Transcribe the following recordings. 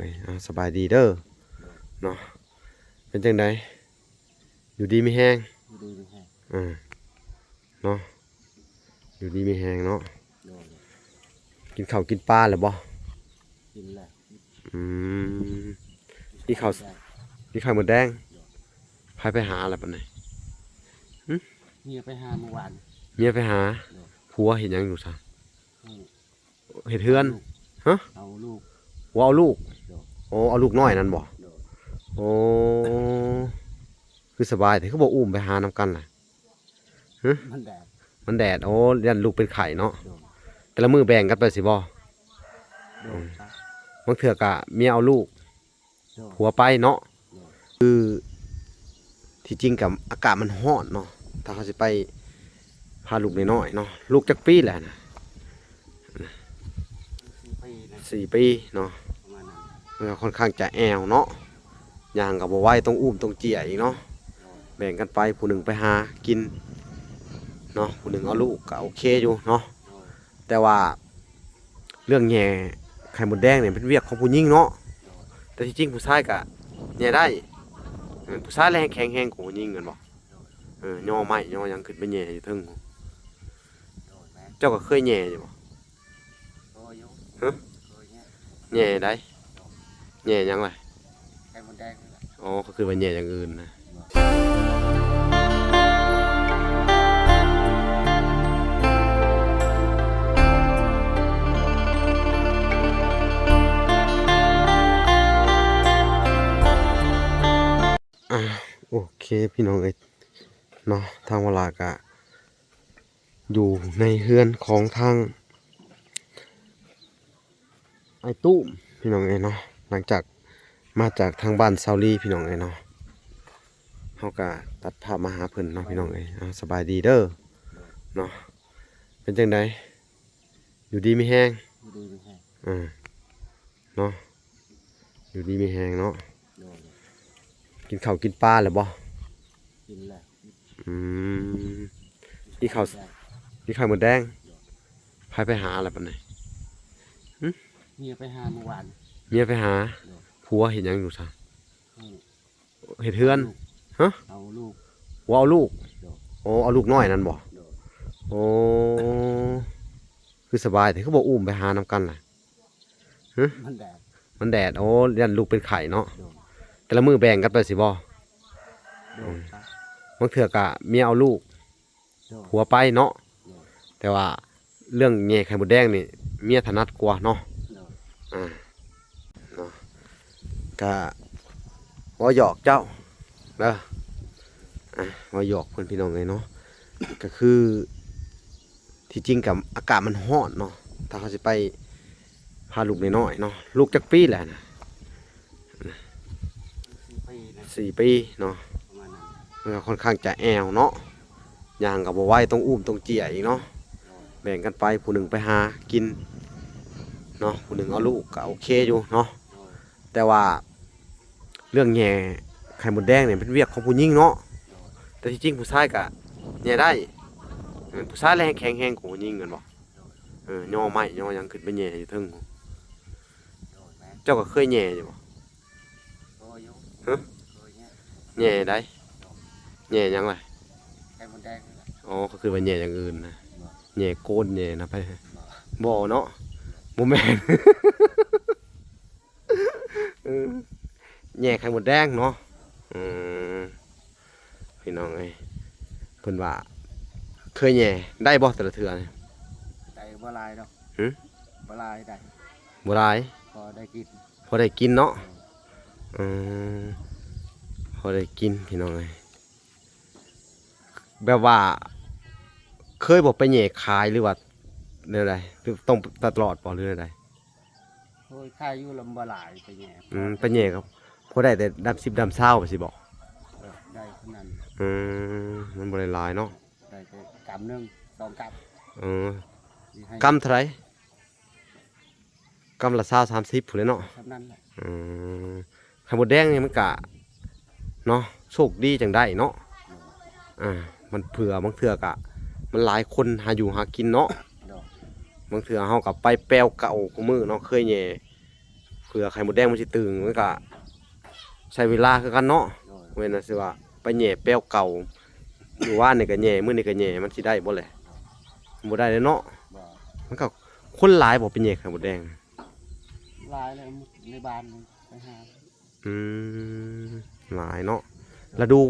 ເອີຍ ເອົາ ສະບາຍດີເດີເນາະ. ເປັນຈັ່ງໃດ? ຢູ່ດີມີແຮງ ຢູ່ດີມີແຮງ ເອີ ເນາະ ຢູ່ດີມີແຮງເນາະ. ໂດຍ ກິນເຂົ້າກິນປາແລ້ວບໍ່? ກິນແລ້ວ. ອືມ ກິນເຂົ້າ ກິນໄຂ່ມົດແດງ. ໂດຍ ໃຜໄປຫາລະບັດນີ້? ຫຶ? ເມຍໄປຫາມື້ວານ. ເມຍໄປຫາ? ໂດຍ ຜົວເຮັດຫຍັງຢູ່ຊະ? ເຮັດເຮືອນ. ເອົາລູກ. ຮະ? ເອົາລູກ. ຜົວເອົາລູກ. ໂດຍ ໂອ້ ເອົາລູກນ້ອຍນັ້ນບໍ່? ໂດຍ ໂອ້ ຄືສະບາຍແທ້ ຄືບໍ່ອຸ້ມໄປຫານຳກັນລະ? ຫຶ? ມັນແດດ ມັນແດດ. ໂອ້ ຢ້ານລູກເປັນໄຂ້ເນາະ. ໂດຍ ແຕ່ລະມື້ແບ່ງກັນໄປຊີ້ບໍ່? ໂດຍ ບາງເທື່ອກະເມຍເອົາລູກ ໂດຍ ຜົວໄປເນາະ. ໂດຍ ຄືທີ່ຈິງກະອາກາດມັນຮ້ອນເນາະ ຖ້າເຮົາຊິໄປພາລູກນ້ອຍໆເນາະ. ລູກຈັກປີແລ້ວນະ? ສີ່ປີນະ ສີ່ປີເນາະ. ປະມານນັ້ນ ມັນກະຄ່ອນຂ້າງຈະແອວເນາະ ຍ່າງກະບໍ່ໄວ ຕ້ອງອຸ້ມຕ້ອງເຈ້ຍອີກເນາະ. ໂດຍ ແບ່ງກັນໄປ ຜູ້ໜຶ່ງໄປຫາກິນເນາະ ຜູ້ໜຶ່ງເອົາລູກ ກະໂອເຄຢູ່ເນາະ. ໂດຍ ແຕ່ວ່າເລື່ອງແຍ່ໄຂ່ມົດແດງນີ້ເປັນວຽກຂອງຜູ້ຍິງເນາະ. ໂດຍ ແຕ່ທີ່ຈິງຜູ້ຊາຍກະແຍ່ໄດ້. ເອີ ຜູ້ຊາຍແລະແຮງແຂງແຮງກວ່າຜູ້ຍິງແມ່ນບໍ່? ໂດຍ ເອີ ຍໍໄມ້ຍໍຫຍັງຂຶ້ນໄປແຍ່ຢູ່ເທິງ. ໂດຍ ແມ່ນ. ເຈົ້າກະເຄີຍແຍ່ຢູ່ບໍ່? ເຄີຍຢູ່. ຫຶ? ເຄີຍແຍ່ ແຍ່ໃດ? ແຍ່ຫຍັງລະ? ໄຂ່ມົດແດງນີ້ແຫຼະ. ອໍ ຂ້ອຍຄິດວ່າແຍ່ຢ່າງອື່ນນະ. ບໍ່. ອ່າ ໂອເຄ ພີ່ນ້ອງເອີຍເນາະ ທາງວາລາກະຢູ່ໃນເຮືອນຂອງທາງ ອ້າຍຕຸ້ມ ພີ່ນ້ອງເອີຍເນາະ. ຫຼັງຈາກມາຈາກທາງບ້ານຊາວລີ ພີ່ນ້ອງເອີຍເນາະ ເຮົາກະຕັດພາບມາຫາເພິ່ນເນາະ ພີ່ນ້ອງເອີຍ. ເອົາ ສະບາຍດີເດີເນາະ. ເປັນຈັ່ງໃດ? ຢູ່ດີມີແຮງ ຢູ່ດີມີແຮງ ເອີ ເນາະ ຢູ່ດີມີແຮງເນາະ. ໂດຍ ກິນເຂົ້າກິນປາແລ້ວບໍ່? ກິນແລ້ວ. ອືມ ກິນເຂົ້າ ກິນໄຂ່ມົດແດງ. ໂດຍ ໃຜໄປຫາລະບັດນີ້? ຫຶ? ເມຍໄປຫາມື້ວານ. ເມຍໄປຫາ? ໂດຍ ຜົວເຮັດຫຍັງຢູ່ຊະ? ເຮັດເຮືອນ. ເອົາລູກ. ຮະ? ເອົາລູກ. ຜົວເອົາລູກ. ໂດຍ ໂອ້ ເອົາລູກນ້ອຍນັ້ນບໍ່? ໂດຍ ໂອ້ ຄືສະບາຍແທ້ ຄືບໍ່ອຸ້ມໄປຫານຳກັນລະ? ຫຶ? ມັນແດດ ມັນແດດ. ໂອ້ ຢ້ານລູກເປັນໄຂ້ເນາະ. ໂດຍ ແຕ່ລະມື້ແບ່ງກັນໄປຊີ້ບໍ່? ໂດຍ ອືມ ບາງເທື່ອກະເມຍເອົາລູກ ໂດຍ ຜົວໄປເນາະ. ໂດຍ ແຕ່ວ່າເລື່ອງແຍ່ໄຂ່ມົດແດງນີ້ເມຍຖະໜັດກວ່າເນາະ. ໂດຍ ອ່າ ເນາະ ກະເວົ້າຫຍອກເຈົ້າເດີ ອ່າ ເວົ້າຫຍອກເພິ່ນ ພີ່ນ້ອງເອີຍເນາະ. ກະຄື ທີ່ຈິງກະອາກາດມັນຮ້ອນເນາະ ຖ້າເຮົາຊິໄປພາລູກນ້ອຍໆເນາະ. ລູກຈັກປີແລ້ວນະ? ສີ່ປີນະ ສີ່ປີເນາະ. ປະມານນັ້ນ ມັນກະຄ່ອນຂ້າງຈະແອວເນາະ ຍ່າງກະບໍ່ໄວ ຕ້ອງອຸ້ມຕ້ອງເຈ້ຍອີກເນາະ. ໂດຍ ແບ່ງກັນໄປ ຜູ້ໜຶ່ງໄປຫາກິນເນາະ ຜູ້ໜຶ່ງເອົາລູກ ກະໂອເຄຢູ່ເນາະ. ໂດຍ ແຕ່ວ່າເລື່ອງແຍ່ໄຂ່ມົດແດງນີ້ເປັນວຽກຂອງຜູ້ຍິງເນາະ. ໂດຍ ແຕ່ທີ່ຈິງຜູ້ຊາຍກະແຍ່ໄດ້. ເອີ ຜູ້ຊາຍແລະແຮງແຂງແຮງກວ່າຜູ້ຍິງແມ່ນບໍ່? ໂດຍ ເອີ ຍໍໄມ້ຍໍຫຍັງຂຶ້ນໄປແຍ່ຢູ່ເທິງ. ໂດຍ ແມ່ນ. ເຈົ້າກະເຄີຍແຍ່ຢູ່ບໍ່? ເຄີຍຢູ່. ຫຶ? ເຄີຍແຍ່ ແຍ່ໃດ? ແຍ່ຫຍັງລະ? ໄຂ່ມົດແດງນີ້ແຫຼະ. ອໍ ຂ້ອຍຄິດວ່າແຍ່ຢ່າງອື່ນນະ. ບໍ່. ແຍ່ໂກນແຍ່ນະໄປ. ບໍ່. ບໍ່ເນາະ ບໍ່ແມ່ນ. ເອີ ແຍ່ໄຂ່ມົດແດງເນາະ. ອືມ ພີ່ນ້ອງເອີຍ ເພິ່ນວ່າເຄີຍແຍ່ໄດ້ບໍ່ແຕ່ລະເທື່ອນີ້? ໄດ້ບໍ່ຫຼາຍດອກ. ຫຶ? ບໍ່ຫຼາຍໄດ໋. ບໍ່ຫຼາຍ ພໍໄດ້ກິນ ພໍໄດ້ກິນເນາະ. ເອີ ເອີ ພໍໄດ້ກິນ ພີ່ນ້ອງເອີຍ. ແບບວ່າເຄີຍບໍ່ໄປແຍ່ຂາຍ ຫຼືວ່າແນວໃດ? ຄືຕ້ອງຕະຫຼອດບໍ່ ຫຼືແນວໃດ? ໂອ້ຍ ຂາຍຢູ່ລະບໍ່ຫຼາຍ ໄປແຍ່. ອືມ ໄປແຍ່ກະພໍໄດ້ແຕ່ດຳສິບດຳຊາວ ວ່າຊີ້ບໍ? ເອີ ໄດ້ສ່ຳນັ້ນ. ອືມ ມັນບໍ່ໄດ້ຫຼາຍເນາະ. ໄດ້ແຕ່ກຳໜຶ່ງ ສອງກຳ. ເອີ ກຳເທົ່າໃດ? ກຳລະຊາວ ສາມສິບພຸ້ນແຫຼະເນາະ. ສ່ຳນັ້ນແຫຼະ. ອືມ ໄຂ່ມົດແດງນີ້ມັນກະເນາະ ໂຊກດີຈັ່ງໄດ້ເນາະ. ໂດຍ ອ່າ ມັນເຜື່ອ ບາງເທື່ອກະມັນຫຼາຍຄົນຫາຢູ່ຫາກິນເນາະ. ໂດຍ ບາງເທື່ອເຮົາກະໄປແປວເກົ່າຄູ່ມື້ເນາະ ເຄີຍແຍ່ ເພື່ອໄຂ່ມົດແດງມັນຊິຕຶງ ມັນກະໃຊ້ເວລາຄືກັນເນາະ. ໂດຍ ເວັ້ນວ່າຊິວ່າໄປແຫຍ່ແປ້ວເກົ່າ ມື້ວານນີ້ກະແຫຍ່ ມື້ນີ້ກະແຫຍ່ ມັນຊິໄດ້ບໍ່ແຫຼະ? ບໍ່ໄດ້ເດ້ເນາະ. ບໍ່ ມັນກະ ຄົນຫຼາຍບໍ່ໄປແຫຍ່ໄຂ່ມົດແດງ? ຫຼາຍແລ້ວ ໃນບ້ານໄປຫາ. ອືມ ຫຼາຍເນາະ. ລະດູ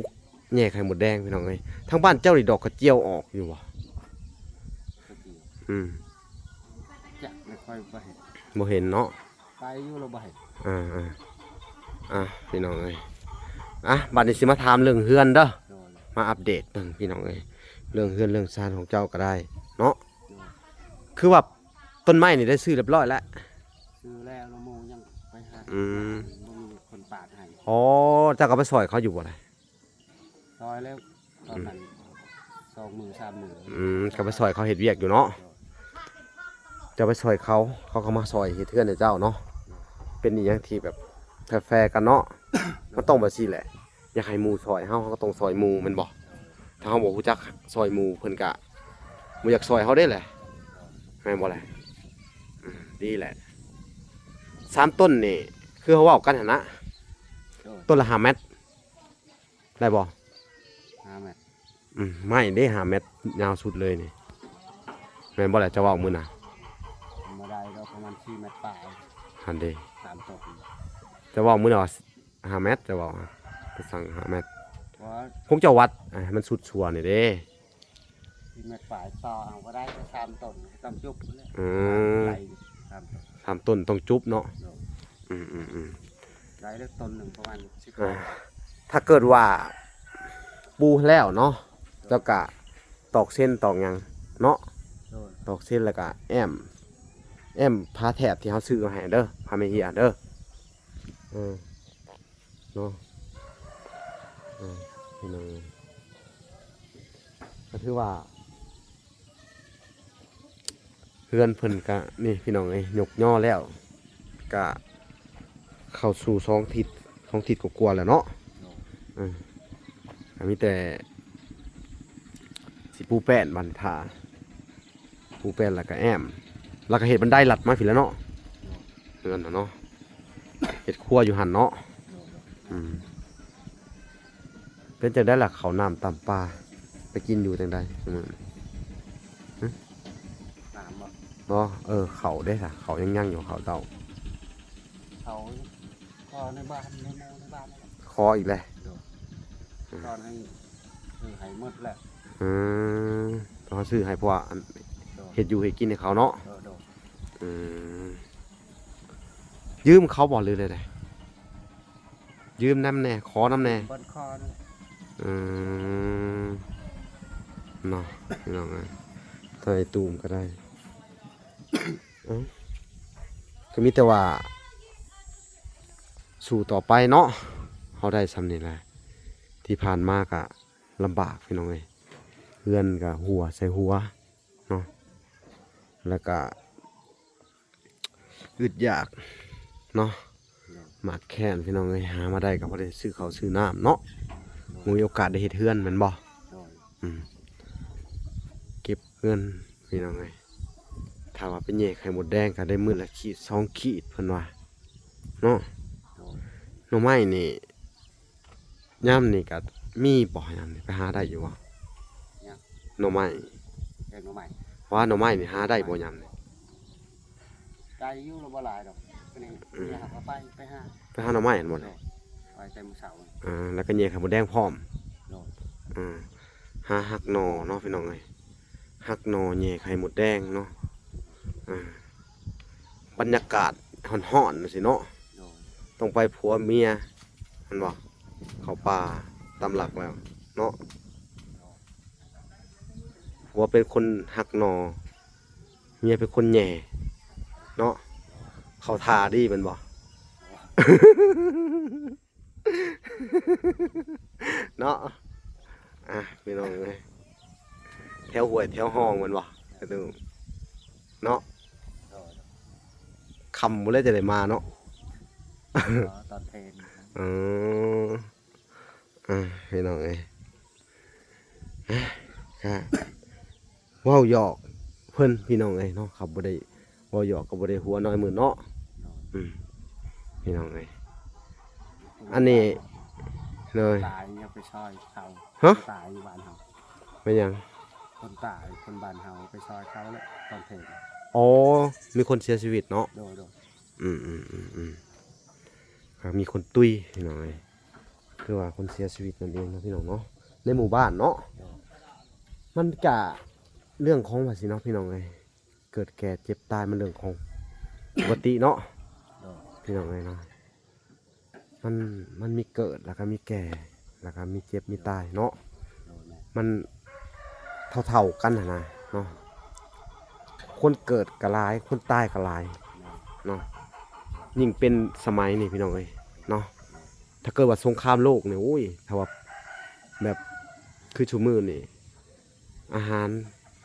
ແຫຍ່ໄຂ່ມົດແດງ ພີ່ນ້ອງເອີຍ. ທາງບ້ານເຈົ້ານີ້ດອກກະຈຽວອອກຢູ່ບໍ່? ກະຈຽວ ອືມ ຈັກ ແຕ່ຂ້ອຍບໍ່ເຫັນ ບໍ່ເຫັນເນາະ. ໄປຢູ່ແລ້ວບໍ່ເຫັນ. ອ່າໆ ອ່າ ພີ່ນ້ອງເອີຍ ອ່າ ບັດນີ້ຊິມາຖາມເລື່ອງເຮືອນເດີ. ໂດຍ ມາອັບເດດເບິ່ງ ພີ່ນ້ອງເອີຍ ເລື່ອງເຮືອນເລື່ອງຊານຂອງເຈົ້າກະໄດ້ເນາະ. ໂດຍ ຄືວ່າ ຕົ້ນໄມ້ນີ້ໄດ້ຊື້ຮຽບຮ້ອຍແລ້ວ? ຊື້ແລ້ວ ແລ້ວໝູ່ຍັງໄປຫາ. ອືມ ບໍ່ມີຄົນປາດໃຫ້. ອໍ ເຈົ້າກະໄປຊ່ອຍເຂົາຢູ່ບໍ່ລະ? ຊ່ອຍແລ້ວ ຕອນນັ້ນ ອືມ ສອງມື້ສາມມື້. ອືມ ກະໄປຊ່ອຍເຂົາເຮັດວຽກຢູ່ເນາະ. ໂດຍ ເຈົ້າໄປຊ່ອຍເຂົາ ເຂົາກະມາຊ່ອຍເຮັດເຮືອນໃຫ້ເຈົ້າເນາະ. ເປັນອີ່ຫຍັງທີ່ແບບແຟໆກັນເນາະ. ມັນຕ້ອງແບບຊີ້ແຫຼະ ຢາກໃຫ້ໝູ່ຊ່ອຍເຮົາ ເຮົາກະຕ້ອງຊ່ອຍໝູ່ແມ່ນບໍ່? ຖ້າເຮົາບໍ່ຮູ້ຈັກຊ່ອຍໝູ່ ເພິ່ນກະບໍ່ຢາກຊ່ອຍເຮົາເດ້ແຫຼະ ແມ່ນບໍ່ແຫຼະ? ອືມ ດີແຫຼະ. ສາມຕົ້ນນີ້ ຄືເຮົາເວົ້າກັນຫັ້ນນະ. ໂດຍ ຕົ້ນລະຫ້າແມັດ ໄດ້ບໍ່? ຫ້າແມັດ. ອືມ ໄມ້ເດ້ ຫ້າແມັດ ຍາວສຸດເລີຍນີ້ ແມ່ນບໍ່ແຫຼະ? ເຈົ້າເວົ້າມື້ນະ ບໍ່ໄດ້ດອກ ປະມານສີ່ແມັດປາຍ ຫັ້ນເດ້. ສາມຕົ້ນ ເຈົ້າເວົ້າມື້ນະວ່າຫ້າແມັດ ເຈົ້າເວົ້າ ໄປສັ່ງຫ້າແມັດ. ບໍ່ ພວກເຈົ້າວັດໃຫ້ມັນສຸດຊົ່ວນີ້ເດ້. ສີ່ແມັດປາຍ ຕໍ່ເອົາກະໄດ້ ແຕ່ສາມຕົ້ນຕ້ອງຈຸບພຸ້ນແຫຼະ. ອືມ ໄດ້ສາມຕົ້ນ ສາມຕົ້ນຕ້ອງຈຸບເນາະ. ໂດຍ ອືມໆໆ ໄດ້ແລ້ວຕົ້ນໜຶ່ງປະມານສິບ. ອ່າ ຖ້າເກີດວ່າປູແລ້ວເນາະ ເຈົ້າກະຕອກເຊັນຕອກຫຍັງເນາະ. ໂດຍ ຕອກເຊັນແລ້ວກະແອ້ມ ແອ້ມຜ້າແຖບທີ່ເຮົາຊື້ມາໃຫ້ເດີ ຜ້າແມ່ເຮຍເດີ. ເອີ ເນາະ ເອີ ພີ່ນ້ອງເອີຍ ກະຖືວ່າ ເຮືອນເພິ່ນກະນີ້ ພີ່ນ້ອງເອີຍ ຍົກຍໍ້ແລ້ວ ກະເຂົ້າສູ່ສອງທິດ ສອງທິດກວ່າໆແລ້ວເນາະ. ເອີ ກະມີແຕ່ຊິປູແປ້ນບັດນີ້ ຖ້າປູແປ້ນແລ້ວກະແອ້ມ ແລ້ວກະເຮັດບັນໄດລັດມາພີ້ແຫຼະເນາະ. ເຮືອນນະເນາະ ເຮັດຄົວຢູ່ຫັ້ນເນາະ. ອືມ ເປັນຈັ່ງໃດລະ ເຂົ້ານ້ຳຕຳປາ ໄປກິນຢູ່ຈັ່ງໃດຊຸມື້ນີ້? ຫື? ນ້ຳບໍ່? ບໍ່ ເອີ ເຂົ້າເດ້ຊະ ເຂົ້າຍັງຍັງຢູ່ ເຂົ້າເຕົ້າ ເຂົ້າ ຂໍໃນບ້ານ ໃນໝູ່ໃນບ້ານນີ້ແຫຼະ. ຂໍອີກແລ້ວ? ໂດຍ ອືມ ຕອນໃຫ້ ຊື້ໃຫ້ໝົດແລ້ວ. ອືມ ຕ້ອງຊື້ໃຫ້ ເພາະວ່າອັນ ໂດຍ ເຮັດຢູ່ເຮັດກິນໃຫ້ເຂົາເນາະ. ເອີ ໂດຍ ອືມ ຢືມເຂົາບໍ່ ຫຼືໃດ? ຢືມນຳແດ່ ຂໍນຳແດ່ ເພິ່ນຂໍນັ້ນແຫຼະ. ອືມ ເນາະ ພີ່ນ້ອງເອີຍ ທາງໄອ້ຕູມກະໄດ້. ເອົ້າ ກະມີແຕ່ວ່າສູ້ຕໍ່ໄປເນາະ ເຮົາໄດ້ຊ່ຳນີ້ແຫຼະ. ທີ່ຜ່ານມາກະລຳບາກ ພີ່ນ້ອງເອີຍ ເຮືອນກະຫົວໃສ່ຫົວເນາະ ແລ້ວກະ ອຶດຢາກເນາະ ໂດຍ ໝາກແຄນ ພີ່ນ້ອງເອີຍ ຫາມາໄດ້ກະພໍໄດ້ຊື້ເຂົ້າຊື້ນ້ຳເນາະ. ໂດຍ ບໍ່ມີໂອກາດໄດ້ເຮັດເຮືອນແມ່ນບໍ່? ໂດຍ ອືມ ເກັບເງິນ ພີ່ນ້ອງເອີຍ ຖ້າວ່າໄປແຍ່ໄຂ່ມົດແດງກະໄດ້ມື້ລະຂີດສອງຂີດ ເພິ່ນວ່າເນາະ. ໂດຍ ໜໍ່ໄມ້ນີ້ ຍາມນີ້ກະມີບໍ່? ຍາມນີ້ໄປຫາໄດ້ຢູ່ບໍ່? ຫຍັງ? ໜໍ່ໄມ້ ແກງໜໍ່ໄມ້. ວ່າໜໍ່ໄມ້ນີ້ຫາໄດ້ບໍ່ຍາມນີ້? ໄດ້ຢູ່ ລະບໍ່ຫຼາຍດອກ ນີ້ ອືມ ເວລາເຮົາໄປ ໄປຫາ ໄປຫາໜໍ່ໄມ້ຫັ້ນບໍ່? ໂດຍ ໄປແຕ່ມື້ເຊົ້າ. ອ່າ ລະກະແຍ່ໄຂ່ມົດແດງພ້ອມ. ໂດຍ ອ່າ ຫາຮັກໜໍ່ເນາະ ພີ່ນ້ອງເອີຍ ຮັກໜໍ່ແຍ່ໄຂ່ມົດແດງເນາະ. ອ່າ ບັນຍາກາດຮ້ອນໆຈັ່ງຊີ້ເນາະ. ໂດຍ ຕ້ອງໄປຜົວເມຍ ແມ່ນບໍ່? ເຂົ້າປ່າຕາມຫຼັກແລ້ວເນາະ ຜົວເປັນຄົນຮັກໜໍ່ ເມຍເປັນຄົນແຍ່ເນາະ. ເຂົ້າທ່າດີແມ່ນບໍ່? ເນາະ ອ່ະ ພີ່ນ້ອງເອີຍ ແຖວຫ້ວຍແຖວຮ່ອງແມ່ນບໍ່? ກະດູເນາະ ຄ່ຳພຸ້ນແຫຼະຈະໄດ້ມາເນາະ. ອໍ ຕອນເພນ ເອີ ອ່ະ ພີ່ນ້ອງເອີຍ ກະເວົ້າຫຍອກເພິ່ນ ພີ່ນ້ອງເອີຍເນາະ ຄັບ ບໍ່ໄດ້ເວົ້າຫຍອກກະບໍ່ໄດ້ຫົວນ້ອຍມື້ເນາະ. ອືມ ພີ່ນ້ອງເອີຍ. ອັນນີ້ ໂດຍ ຕາຍຍັງໄປຊ່ອຍເຂົາ. ຮະ? ຕາຍຢູ່ບ້ານເຮົາ. ເປັນຫຍັງ? ຄົນຕາຍ ຄົນບ້ານເຮົາໄປຊ່ອຍເຂົາແຫຼະຕອນເພງ. ອໍ ມີຄົນເສຍຊີວິດເນາະ. ໂດຍ ໂດຍ. ອືມໆໆໆ ກໍມີຄົນຕຸຍ ພີ່ນ້ອງເອີຍ. ຄືວ່າຄົນເສຍຊີວິດນັ້ນເອງເນາະ ພີ່ນ້ອງເນາະ ໃນໝູ່ບ້ານເນາະ. ໂດຍ. ມັນກະເລື່ອງຂອງວ່າຊີ້ເນາະ ພີ່ນ້ອງເອີຍ ເກີດແກ່ເຈັບຕາຍມັນເລື່ອງຂອງປົກກະຕິເນາະ. ໂດຍ. ພີ່ນ້ອງເອີຍເນາະ ມັນ ມັນມີເກີດ ແລ້ວກໍມີແກ່ ແລ້ວກໍມີເຈັບມີຕາຍເນາະ. ໂດຍ ແມ່ນ. ມັນເທົ່າໆກັນຫັ້ນນະເນາະ ຄົນເກີດກໍຫຼາຍ ຄົນຕາຍກໍຫຼາຍ ແມ່ນ ເນາະ. ຍິ່ງເປັນສະໄໝນີ້ ພີ່ນ້ອງເອີຍເນາະ ຖ້າເກີດວ່າສົງຄາມໂລກນີ້ ໂອ້ຍ ຖ້າວ່າແບບຄືຊຸມື້ນີ້ ອາຫານ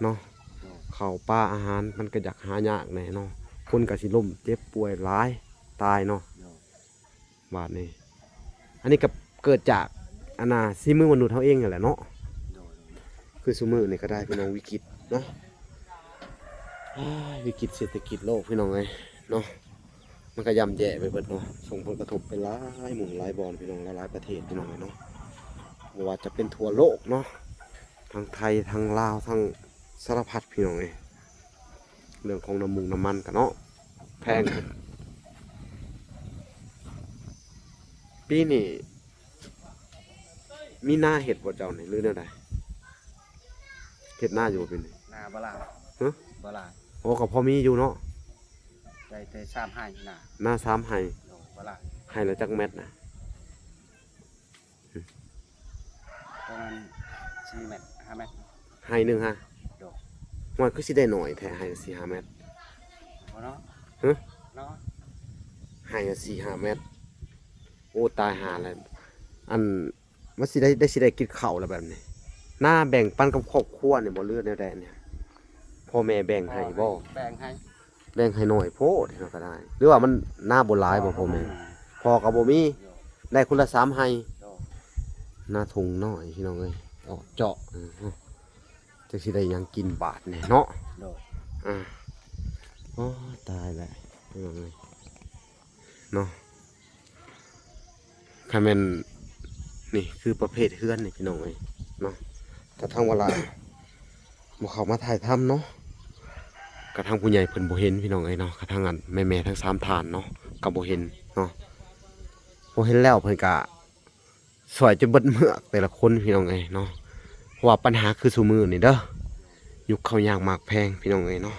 ເນາະ ໂດຍ ເຂົ້າປາອາຫານມັນກໍຢາກຫາຍາກແດ່ເນາະ ຄົນກໍຊິລົ້ມເຈັບປ່ວຍຫຼາຍຕາຍເນາະ. ໂດຍ. ບາດນີ້ ອັນນີ້ກໍເກີດຈາກ ອັນນ່າ ສີມືມະນຸດເຮົາເອງຫັ້ນແຫຼະເນາະ. ໂດຍ ໂດຍ. ຄືຊຸມື້ນີ້ກໍໄດ້ ພີ່ນ້ອງ ວິກິດເນາະ ອ້າຍ ວິກິດເສດຖະກິດໂລກ ພີ່ນ້ອງເອີຍເນາະ ມັນກໍຍ່ຳແຍ່ໄປເບິດເນາະ ສົ່ງຜົນກະທົບໄປຫຼາຍໝ່ອງຫຼາຍບ່ອນ ພີ່ນ້ອງ ຫຼາຍໆປະເທດ ພີ່ນ້ອງເອີຍເນາະ ບໍ່ວ່າຈະເປັນທົ່ວໂລກເນາະ ທັງໄທ ທັງລາວ ທັງສາລະພັດ ພີ່ນ້ອງເອີຍ. ເລື່ອງຂອງນ້ຳມັນ ນ້ຳມັນກໍເນາະ ແພງ. ປີນີ້ມີນາເຮັດບໍ່ເຈົ້ານີ້ ຫຼືແນວໃດ? ເຮັດນາຢູ່ບໍ່ປີນີ້? ນາບໍ່ຫຼາຍ. ຮະ? ບໍ່ຫຼາຍ. ໂອ້ ກໍພໍມີຢູ່ເນາະ ໄດ້ແຕ່ສາມໄຮ່ນາ. ນາສາມໄຮ່. ໂດຍ. ບໍ່ຫຼາຍ. ໄຮ່ລະຈັກແມັດນະ? ປະມານສີ່ແມັດ ຫ້າແມັດ. ໄຮ່ໜຶ່ງຫະ? ໂດຍ. ໂອ້ຍ ຄືຊິໄດ້ໜ້ອຍແທ້ ໄຮ່ລະສີ່ຫ້າແມັດ. ບໍ່ເນາະ. ຮະ? ເນາະ. ໄຮ່ລະສີ່ຫ້າແມັດ. ໂອ້ ຕາຍຫ່າແລ້ວ ອັນ ມັນຊິໄດ້ ໄດ້ ຊິໄດ້ກິນເຂົ້າລະແບບນີ້ ນາແບ່ງປັນກັບຄອບຄົວນີ້ບໍ່ ຫຼືແນວໃດນີ້? ພໍ່ແມ່ແບ່ງໃຫ້ບໍ່? ແບ່ງໃຫ້. ແບ່ງໃຫ້ໜ້ອຍໂພດເນາະ ກໍໄດ້ ຫຼືວ່າມັນນາບໍ່ຫຼາຍບໍ່ພໍ່ແມ່? ພໍ່ກໍບໍ່ມີ. ໂດຍ. ໄດ້ຄົນລະສາມໄຮ່. ໂດຍ. ນາທົ່ງນ້ອຍ ພີ່ນ້ອງເອີຍ ອອກເຈາະ ຈັ່ງຊິໄດ້ຫຍັງກິນບາດນີ້ເນາະ. ໂດຍ. ອ່າ ໂອ້ ຕາຍແລ້ວ ພີ່ນ້ອງເອີຍເນາະ. ຄັນແມ່ນ ນີ້ຄືປະເພດເຮືອນນີ້ ພີ່ນ້ອງເອີຍເນາະ ຖ້າທາງວາລາບໍ່ເຂົ້າມາຖ່າຍທຳເນາະ ກະທາງຜູ້ໃຫຍ່ເພິ່ນບໍ່ເຫັນ ພີ່ນ້ອງເອີຍເນາະ ກະທາງອັນແມ່ໆທັງສາມທ່ານເນາະ ກະບໍ່ເຫັນເນາະ ບໍ່ເຫັນແລ້ວເພິ່ນກະຊ່ອຍຈົນເບິດເມືອກແຕ່ລະຄົນ ພີ່ນ້ອງເອີຍເນາະ ເພາະວ່າປັນຫາຄືຊຸມື້ນີ້ເດີ ຍຸກເຂົ້າຍາກໝາກແພງ ພີ່ນ້ອງເອີຍເນາະ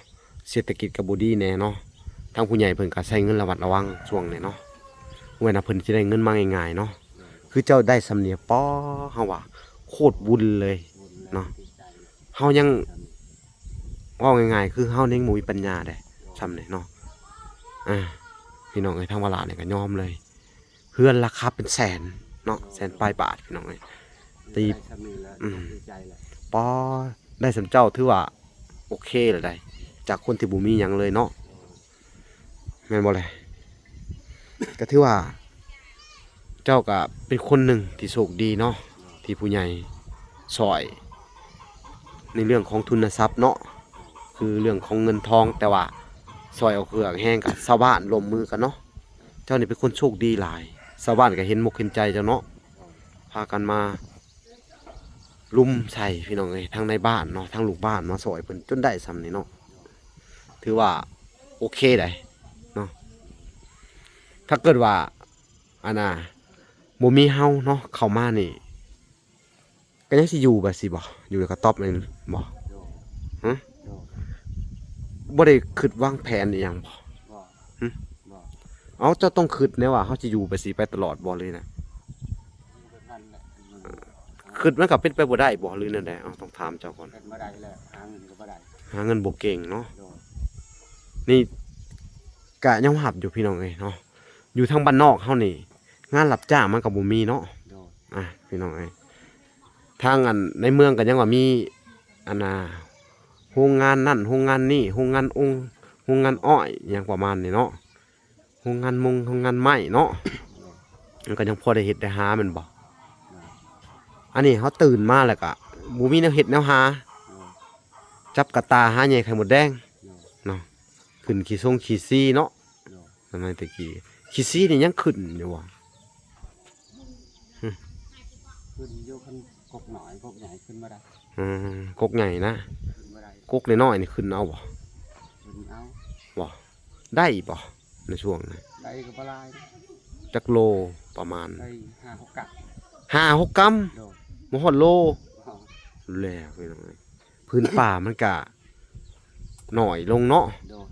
ເສດຖະກິດກໍບໍ່ດີແດ່ເນາະ ທາງຜູ້ໃຫຍ່ເພິ່ນກໍໃຊ້ເງິນລະມັດລະວັງຊ່ວງນີ້ເນາະ ບໍ່ແມ່ນວ່າເພິ່ນຊິໄດ້ເງິນມາງ່າຍໆເນາະ ຄືເຈົ້າໄດ້ສ່ຳນີ້ ປາ ເຮົາວ່າໂຄດບຸນເລີຍເນາະ ເຮົາຍັງ ເວົ້າງ່າຍໆ ຄືເຮົາຍັງບໍ່ມີປັນຍາເດ້ ສ່ຳນີ້ເນາະ ອ່າ ພີ່ນ້ອງເອີຍ ທາງວາລານີ້ກໍຍອມເລີຍ ເຮືອນລາຄາເປັນແສນເນາະ ແສນປາຍບາດ ພີ່ນ້ອງເອີຍ ຕີ ໄດ້ສ່ຳນີ້ແລ້ວ ອືມ ດີໃຈແລ້ວ ປາ ໄດ້ສ່ຳເຈົ້າຖືວ່າໂອເຄແລ້ວໃດ໋ ຈາກຄົນທີ່ບໍ່ມີຫຍັງເລີຍເນາະ ແມ່ນບໍ່ແລະ ກໍຖືວ່າເຈົ້າກໍເປັນຄົນໜຶ່ງທີ່ໂຊກດີເນາະ ທີ່ຜູ້ໃຫຍ່ຊ່ອຍໃນເລື່ອງຂອງທຶນນະຊັບເນາະ ຄືເລື່ອງຂອງເງິນທອງ ແຕ່ວ່າຊ່ອຍເອົາເຫື່ອແຮງກັບຊາວບ້ານຮ່ວມມືກັນເນາະ ເຈົ້ານີ້ເປັນຄົນໂຊກດີຫຼາຍ ຊາວບ້ານກໍເຫັນມົກເຫັນໃຈເຈົ້າເນາະ ພາກັນມາ ລຸມໃສ່ ພີ່ນ້ອງເອີຍ ທັງໃນບ້ານເນາະ ທັງລູກບ້ານມາຊ່ອຍເພິ່ນຈົນໄດ້ສ່ຳນີ້ເນາະ ຖືວ່າໂອເຄໄດ໋ເນາະ ຖ້າເກີດວ່າ ອັນນ່າ ບໍ່ມີເຮົາເນາະ ເຂົ້າມານີ້ ກໍຍັງຊິຢູ່ແບບຊີ້ບໍ່? ຢູ່ແລ້ວກໍຕອບແມ່ນບໍ່? ໂດຍ ຮະ? ໂດຍ ບໍ່ໄດ້ຄິດວາງແຜນອີ່ຫຍັງບໍ່? ບໍ່ ຫຶ? ບໍ່ ເອົ້າ ເຈົ້າຕ້ອງຄິດແນ່ວ່າເຮົາຊິຢູ່ແບບຊີ້ໄປຕະຫຼອດບໍ່ ຫຼືນະ? ຄິດມັນກໍເປັນໄປບໍ່ໄດ້ບໍ່ ຫຼືແນວໃດ? ເອົ້າ ຕ້ອງຖາມເຈົ້າກ່ອນ. ເປັນບໍ່ໄດ້ແລ້ວ ຫາເງິນກໍບໍ່ໄດ້ ຫາເງິນບໍ່ເກັ່ງເນາະ. ໂດຍ ນີ້ກະຍອມຮັບຢູ່ພີ່ນ້ອງເອີຍເນາະ ຢູ່ທາງບ້ານນອກເຮົານີ້ ງານຮັບຈ້າງມັນກໍບໍ່ມີເນາະ. ໂດຍ ອ່າ ພີ່ນ້ອງເອີຍ ທາງອັນໃນເມືອງກໍຍັງວ່າມີ ອັນນ່າ ໂຮງງານນັ້ນໂຮງງານນີ້ ໂຮງງານອົງ ໂຮງງານອ້ອຍ ຫຍັງປະມານນີ້ເນາະ. ໂຮງງານມົງ ໂຮງງານໄມ້ເນາະ ມັນກໍຍັງພໍໄດ້ເຮັດໄດ້ຫາແມ່ນບໍ່? ອັນນີ້ເຮົາຕື່ນມາແລ້ວກະບໍ່ມີແນວເຮັດແນວຫາ ຈັບກະຕ່າຫາແຍ່ໄຂ່ມົດແດງເນາະ ຂຶ້ນຂີ້ຊົງຂີ້ຊີເນາະ. ສະໄໝແຕ່ກີ້ ຂີ້ຊີ້ນີ້ຍັງຂຶ້ນຢູ່ບໍ່? ຂຶ້ນຢູ່ ຄັນກົກນ້ອຍ ກົກໃຫຍ່ຂຶ້ນບໍ່ໄດ້. ອືມ ກົກໃຫຍ່ນະ ຂຶ້ນບໍ່ໄດ້. ກົກນ້ອຍໆນີ້ຂຶ້ນເອົາບໍ່? ຂຶ້ນເອົາ. ບໍ່ ໄດ້ບໍ່ໃນຊ່ວງນັ້ນ? ໄດ້ກໍບໍ່ຫຼາຍ. ຈັກໂລປະມານ? ໄດ້ຫ້າຫົກກຳ. ຫ້າຫົກກຳ? ໂດຍ. ບໍ່ຮອດໂລ. ບໍ່ຮອດ. ແລ້ວພີ່ນ້ອງເອີຍ ພື້ນປ່າມັນກະນ້ອຍລົງເນາະ. ໂດຍ.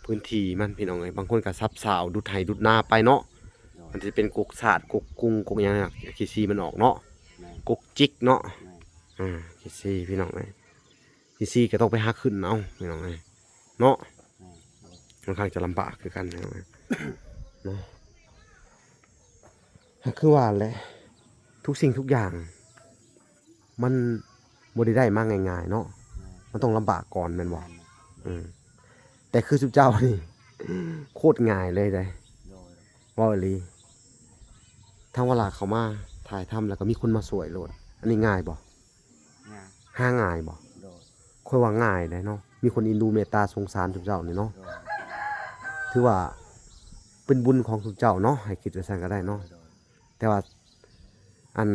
ພື້ນທີ່ມັນ ພີ່ນ້ອງເອີຍ ບາງຄົນກໍສັບສາວ ດຸດໄຮ່ດຸດນາໄປເນາະ. ໂດຍ. ມັນຊິເປັນກົກສາດ ກົກກຸງ ກົກຫຍັງ ຂີ້ຊີ້ມັນອອກເນາະ. ແມ່ນ. ກົກຈິກເນາະ. ແມ່ນ. ອ່າ ຂີ້ຊີ້ ພີ່ນ້ອງເອີຍ ຂີ້ຊີ້ກໍຕ້ອງໄປຫາຂຶ້ນເອົາ ພີ່ນ້ອງເອີຍ ເນາະ. ແມ່ນ. ໂດຍ. ຂ້ອນຂ້າງຈະລຳບາກຄືກັນ ພີ່ນ້ອງເອີຍ ເນາະ. ກໍຄືວ່າແຫຼະ ທຸກສິ່ງທຸກຢ່າງມັນບໍ່ໄດ້ໄດ້ມາງ່າຍໆເນາະ. ແມ່ນ. ມັນຕ້ອງລຳບາກກ່ອນແມ່ນບໍ່? ແມ່ນ. ອືມ ແຕ່ຄືຊຸມເຈົ້ານີ້ ໂຄດງ່າຍເລີຍເດ້. ໂດຍ. ເວົ້າອີ່ຫຼີ ທາງວາລາເຂົ້າມາຖ່າຍທຳ ແລ້ວກໍມີຄົນມາຊ່ວຍໂລດ ອັນນີ້ງ່າຍບໍ່? ງ່າຍ. ຫາງ່າຍບໍ່? ໂດຍ. ຂ້ອຍວ່າງ່າຍເດ້ເນາະ ມີຄົນເອັນດູເມດຕາສົງສານຊຸມເຈົ້ານີ້ເນາະ. ໂດຍ. ຖືວ່າເປັນບຸນຂອງຊຸມເຈົ້າເນາະ ໃຫ້ຄິດວ່າຊັ້ນກໍໄດ້ເນາະ. ໂດຍ. ແຕ່ວ່າ ອັນ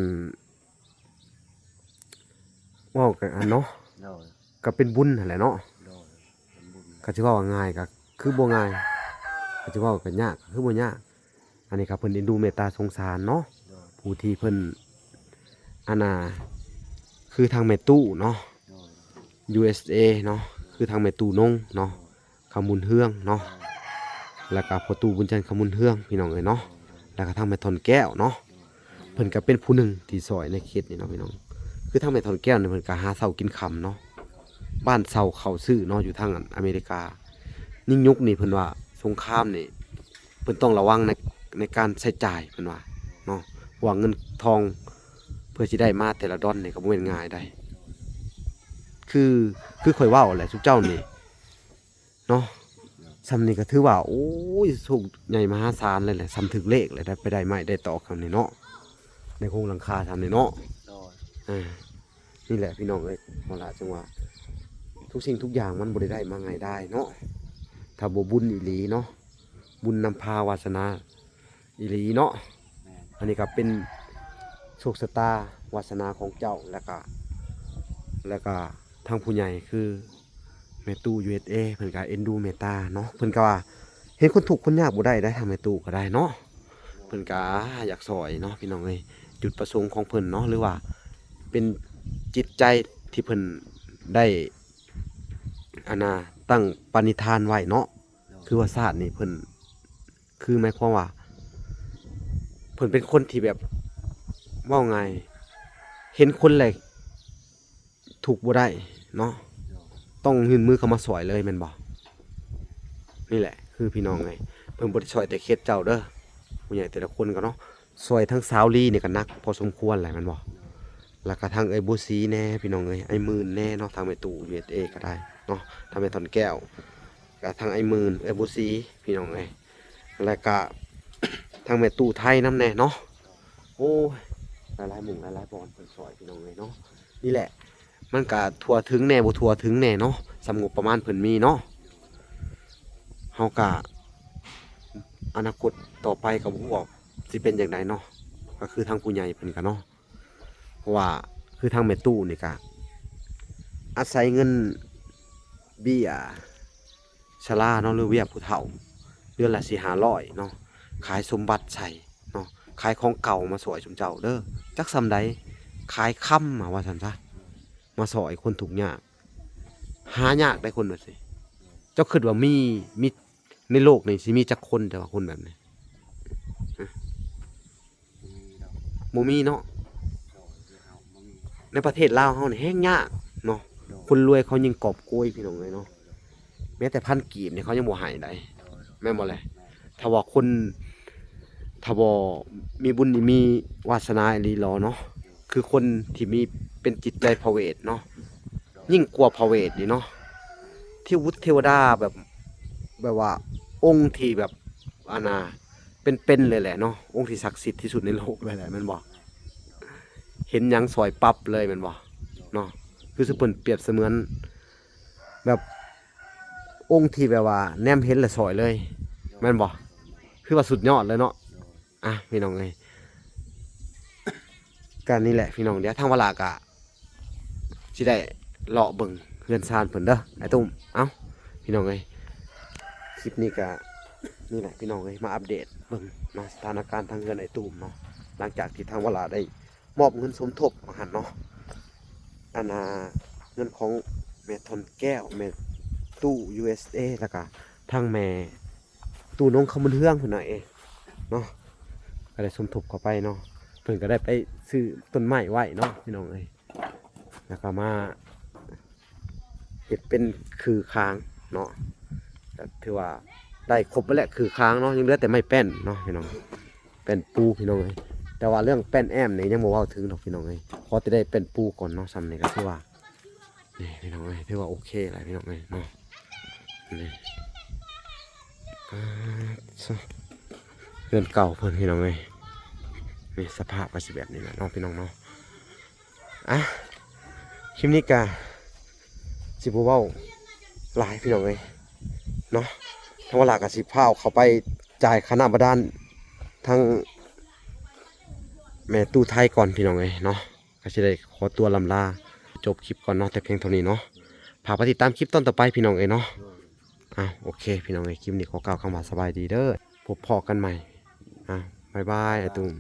ເວົ້າກັນ ອັນເນາະ. ໂດຍ. ກໍເປັນບຸນຫັ້ນແຫຼະເນາະ. ໂດຍ. ເປັນບຸນ. ກໍຊິເວົ້າວ່າງ່າຍກໍຄືບໍ່ງ່າຍ ກໍຊິເວົ້າກໍຍາກກໍຄືບໍ່ຍາກ. ອັນນີ້ກໍເພິ່ນເອັນດູເມດຕາສົງສານເນາະ. ໂດຍ. ຜູ້ທີ່ເພິ່ນ ອັນນ່າ ຄືທາງແມ່ຕູ້ເນາະ. ໂດຍ. ຢູເອສເອເນາະ ຄືທາງແມ່ຕູ້ນົງເນາະ ໂດຍ ຄຳບຸນເຮືອງເນາະ ແລ້ວກໍພໍ່ຕູ້ບຸນຈັນ ຄຳບຸນເຮືອງ ພີ່ນ້ອງເອີຍເນາະ ແລ້ວກໍທາງແມ່ທ່ອນແກ້ວເນາະ ເພິ່ນກໍເປັນຜູ້ໜຶ່ງທີ່ຊ່ອຍໃນເຂດນີ້ເນາະ ພີ່ນ້ອງ. ຄືທາງແມ່ທ່ອນແກ້ວນີ້ ເພິ່ນກໍຫາເຊົ້າກິນຄ່ຳເນາະ ບ້ານເຊົ່າເຂົ້າຊື້ເນາະ ຢູ່ທາງອາເມລິກາ. ຍິ່ງຍຸກນີ້ ເພິ່ນວ່າສົງຄາມນີ້ ເພິ່ນຕ້ອງລະວັງໃນ ໃນການໃຊ້ຈ່າຍ ເພິ່ນວ່າເນາະ ເພາະວ່າເງິນທອງເພື່ອຊິໄດ້ມາແຕ່ລະດອນນີ້ ກໍບໍ່ແມ່ນງ່າຍໃດ. ຄື ຄືຂ້ອຍເວົ້າແຫຼະ ຊຸມເຈົ້ານີ້ ເນາະ ສ່ຳນີ້ກໍຖືວ່າ ໂອ້ຍ ໂຊກໃຫຍ່ມະຫາສານເລີຍແຫຼະ ສ່ຳຖືກເລກເລີຍ ໄດ້ໄປໄດ້ໄມ້ໄດ້ຕອກສ່ຳນີ້ເນາະ ໄດ້ໂຄງຫຼັງຄາສ່ຳນີ້ເນາະ. ໂດຍ. ອ່າ ນີ້ແຫຼະພີ່ນ້ອງເອີຍ ເຮົາລະ ຈັ່ງວ່າທຸກສິ່ງທຸກຢ່າງມັນບໍ່ໄດ້ໄດ້ມາງ່າຍດາຍເນາະ ຖ້າບໍ່ບຸນອີ່ຫຼີເນາະ ບຸນນຳພາວາສະໜາ ອີ່ຫຼີເນາະ. ແມ່ນ. ອັນນີ້ກໍເປັນໂຊກຊະຕາວາສະໜາຂອງເຈົ້າ ແລ້ວກະ ແລ້ວກະທາງຜູ້ໃຫຍ່ຄືແມ່ຕູ້ ຢູເອສເອ ເພິ່ນກະເອັນດູເມດຕາເນາະ ເພິ່ນກະວ່າເຫັນຄົນທຸກຄົນຍາກບໍ່ໄດ້ເດ້ ທາງແມ່ຕູ້ກໍໄດ້ເນາະ ເພິ່ນກະຢາກຊ່ອຍເນາະ ພີ່ນ້ອງເອີຍ. ຈຸດປະສົງຂອງເພິ່ນເນາະ ຫຼືວ່າເປັນຈິດໃຈທີ່ເພິ່ນໄດ້ ອັນນ່າ ຕັ້ງປະນິທານໄວ້ເນາະ ໂດຍ ຄືວ່າຊາດນີ້ເພິ່ນ ຄືໝາຍຄວາມວ່າ ເພິ່ນເປັນຄົນທີ່ແບບ ເວົ້າງ່າຍ ເຫັນຄົນແລ້ວທຸກບໍ່ໄດ້ເນາະ ໂດຍ ຕ້ອງຍື່ນມືເຂົ້າມາຊ່ວຍເລີຍແມ່ນບໍ່? ນີ້ແຫຼະ ຄືພີ່ນ້ອງເອີຍ ເພິ່ນບໍ່ໄດ້ຊ່ອຍແຕ່ເຂດເຈົ້າເດີ ຜູ້ໃຫຍ່ແຕ່ລະຄົນກໍເນາະ ຊ່ອຍທັງຊາວລີນີ້ກໍໜັກພໍສົມຄວນແຫຼະແມ່ນບໍ່? ໂດຍ. ແລ້ວກໍທັງເອື້ອຍບົວສີແດ່ ພີ່ນ້ອງເອີຍ ອ້າຍໝື່ນແດ່ເນາະ ທາງແມ່ຕູ້ ຢູເອສເອ ກໍໄດ້ເນາະ ທາງແມ່ທ່ອນແກ້ວ ກໍທັງອ້າຍໝື່ນ ເອື້ອຍບົວສີ ພີ່ນ້ອງເອີຍ ແລ້ວກະທັງແມ່ຕູ້ໄທນຳແດ່ເນາະ. ໂອ້ຍ ຫຼາຍໆໝູ່ຫຼາຍໆບ່ອນເພິ່ນຊ່ອຍ ພີ່ນ້ອງເອີຍເນາະ. ນີ້ແຫຼະ ມັນກະທົ່ວເຖິງແດ່ບໍ່ທົ່ວເຖິງແດ່ເນາະ ສ່ຳງົບປະມານເພິ່ນມີເນາະ. ເຮົາກະ ອະນາຄົດຕໍ່ໄປກໍບໍ່ຮູ້ວ່າຊິເປັນຈັ່ງໃດເນາະ ກໍຄືທາງຜູ້ໃຫຍ່ເພິ່ນກະເນາະ ເພາະວ່າຄືທາງແມ່ຕູ້ນີ້ກະອາໄສເງິນເບ້ຍ ຊະລາເນາະ ຫຼືເບ້ຍຜູ້ເຖົ້າ ເດືອນລະສີ່ຫ້າຮ້ອຍເນາະ ຂາຍສົມບັດໃສ່ເນາະ ຂາຍຂອງເກົ່າມາຊ່ວຍຊຸມເຈົ້າເດີ ຈັກສ່ຳໃດ ຂາຍຄຳ ວ່າຊັ້ນຊະ ມາຊ່ອຍຄົນທຸກຍາກ ຫາຍາກໃດ໋ຄົນແບບນີ້. ເຈົ້າຄິດວ່າມີ ມີໃນໂລກນີ້ຊິມີຈັກຄົນ ແຕ່ວ່າຄົນແບບນີ້ ບໍ່ມີເນາະ ໃນປະເທດລາວເຮົານີ້ແຮງຍາກເນາະ ຄົນລວຍເຂົາຍິ່ງກອບໂກຍ ພີ່ນ້ອງເອີຍເນາະ ແມ້ແຕ່ພັນກີບນີ້ເຂົາຍັງບໍ່ໃຫ້ໃດ໋ ແມ່ນບໍ່ແລະ? ຖ້າວ່າຄົນ ຖ້າບໍ່ມີບຸນນີ້ ມີວາສະໜາອີ່ຫຼີຫຼໍເນາະ ຄືຄົນທີ່ມີ ເປັນຈິດໃຈພະເວດເນາະ ຍິ່ງກວ່າພະເວດນີ້ເນາະ ເທວະບຸດເທວະດາແບບ ແບບວ່າອົງທີ່ແບບ ອັນນ່າ ເປັນໆເລີຍແຫຼະເນາະ ອົງທີ່ສັກສິດທີ່ສຸດໃນໂລກເລີຍແຫຼະ ແມ່ນບໍ່? ເຫັນຫຍັງຊ່ອຍປັບເລີຍແມ່ນບໍ່ເນາະ? ຄືຊິເພິ່ນປຽບສະເໝືອນແບບອົງທີ່ແບບວ່າແນມເຫັນແລ້ວຊ່ອຍເລີຍແມ່ນບໍ່? ຖືວ່າສຸດຍອດເລີຍເນາະ. ອ່ະ ພີ່ນ້ອງເອີຍ ກະນີ້ແຫຼະພີ່ນ້ອງ ດຽວທາງວາລາກະຊິໄດ້ເລາະເບິ່ງເຮືອນຊານເພິ່ນເດີ ອ້າຍຕຸ້ມ. ເອົ້າ ພີ່ນ້ອງເອີຍ ຄລິບນີ້ກະນີ້ແຫຼະພີ່ນ້ອງເອີຍ ມາອັບເດດເບິ່ງເນາະ ສະຖານະການທາງເຮືອນອ້າຍຕຸ້ມເນາະ ຫຼັງຈາກທີ່ທາງວາລາໄດ້ມອບເງິນສົມທົບວ່າຊັ້ນເນາະ ອັນນ່າ ເງິນຂອງແມ່ທອນແກ້ວ ແມ່ຕູ້ ຢູເອສເອ ແລ້ວກະທັງແມ່ຕູ້ນົງຄຳບຸນເຮືອງພຸ້ນນະເອເນາະ ກະໄດ້ສົມທົບເຂົ້າໄປເນາະ ເພິ່ນກະໄດ້ໄປຊື້ຕົ້ນໄມ້ໄວ້ເນາະ ພີ່ນ້ອງເອີຍ ແລ້ວກະມາເຮັດເປັນຄືຄາງເນາະ ກະຖືວ່າໄດ້ຄົບໝົດແຫຼະ ຄືຄາງເນາະ ຍັງເຫຼືອແຕ່ໄມ້ແປ້ນເນາະ ພີ່ນ້ອງ ແປ້ນປູ ພີ່ນ້ອງເອີຍ ແຕ່ວ່າເລື່ອງແປ້ນແອ້ມນີ້ຍັງບໍ່ເວົ້າເຖິງດອກ ພີ່ນ້ອງເອີຍ ຂໍແຕ່ໄດ້ແປ້ນປູກ່ອນເນາະ ຊ່ຳນີ້ກະຖືວ່າ ນີ້ພີ່ນ້ອງເອີຍ ຖືວ່າໂອເຄແຫຼະພີ່ນ້ອງເອີຍເນາະ ນີ້ ປາດ ເຮືອນເກົ່າເພິ່ນພີ່ນ້ອງເອີຍ ນີ້ສະພາບກະຊິແບບນີ້ແຫຼະເນາະ ພີ່ນ້ອງເນາະ. ອ່ະ ຄລິບນີ້ກະຊິບໍ່ເວົ້າຫຼາຍພີ່ນ້ອງເອີຍເນາະ ທາງວາລາກະຊິພາເຂົ້າໄປຈ່າຍຄ່ານ້ຳບາດານທາງແມ່ຕູ້ໄທກ່ອນພີ່ນ້ອງເອີຍເນາະ ກະຊິໄດ້ຂໍຕົວລ່ຳລາຈົບຄລິບກ່ອນເນາະ ແຕ່ພຽງເທົ່ານີ້ເນາະ ຝາກໄປຕິດຕາມຄລິບຕອນຕໍ່ໄປພີ່ນ້ອງເອີຍເນາະ. ອ່ະ ໂອເຄ ພີ່ນ້ອງເອີຍ ຄລິບນີ້ຂໍກ່າວຄຳວ່າສະບາຍດີເດີ ພົບພໍ້ກັນໃໝ່ ອ່ະ ບາຍບາຍ ອ້າຍຕຸ້ມ.